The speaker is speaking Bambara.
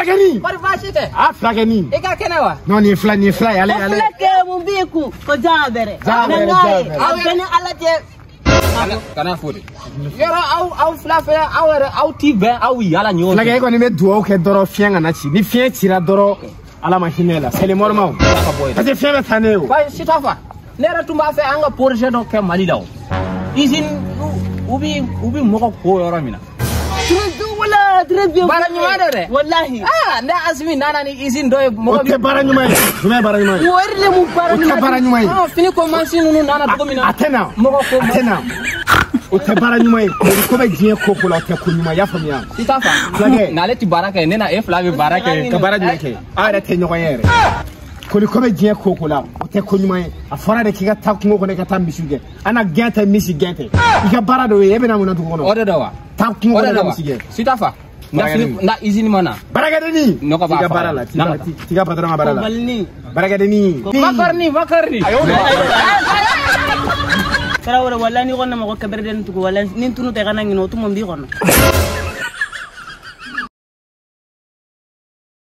Fulakɛni. Kɔri baasi tɛ? Ah, fulakɛni. I ka kɛnɛ wa? Non, nin ye fila, nin ye fila ye, ale ale. Fulakɛ mun b'i kun ko jan bɛrɛ. Jan bɛrɛ, jan bɛrɛ. A bɛɛ ni Ala cɛ. Kana fo de. Yɔrɔ aw fila fɛ aw yɛrɛ aw ti bɛn aw yala ɲɔgɔn fɛ. Fulakɛ, e kɔni bɛ dugawu kɛ dɔrɔn fiɲɛ kana ci. Ni fiɲɛ cira dɔrɔn, Ala ma hinɛ la. C'est le moment. Parce que fiɲɛ bɛ taa ne ye o. Bayi Sitafa, ne yɛrɛ tun b'a fɛ an ka projet dɔ kɛ Mali la o. Usine u bɛ mɔgɔ ko yɔrɔ min na. Wala très bien. Baara ɲuman don dɛ. Wallahi. Ah, ne Asimi nana ni usine dɔ ye mɔgɔ. O tɛ baara ɲuman ye. Jumɛn ye baara ɲuman ye? O yɛrɛ de mun baara ɲuman ye. O tɛ baara ɲuman ye. Ah, fini ko mansin ninnu nana cogo min na. A tɛ na. Mɔgɔ ko a tɛ na. O tɛ baara ɲuman ye. O ko bɛ diɲɛ ko ko la, o tɛ ko ɲuman ye. I y'a faamuya? Sitafa. Fulakɛ. N'ale tɛ baara kɛ, ne na e fila bɛ baara kɛ. Ka baara jumɛn kɛ? Aw yɛrɛ tɛ ɲɔgɔn ye yɛrɛ. Koli ko bɛ diɲɛ ko ko la, o tɛ ko ɲuman ye. A fɔra de k'i ka taa kungo kɔnɔ i ka taa misiw gɛn. An na gɛn tɛ, misi gɛn tɛ. I ka baara dɔ ye, e bɛna mun na dugu kɔnɔ? O de don wa? Taa kungo kɔnɔ ka misi gɛn. Sitafa. Na usine ma na. Baarakɛdenni. Nɔgɔ b'a faga. T'i ka baara la, t'i ka patron ka baara la. Baarakɛdenni. Makarni, makarni. Tarawele, wallahi ni kɔnɔ mɔgɔ kɛbɛrɛden tugu, wallahi ni tunu tɛ kana ɲinɛ o tuma b'i kɔnɔ.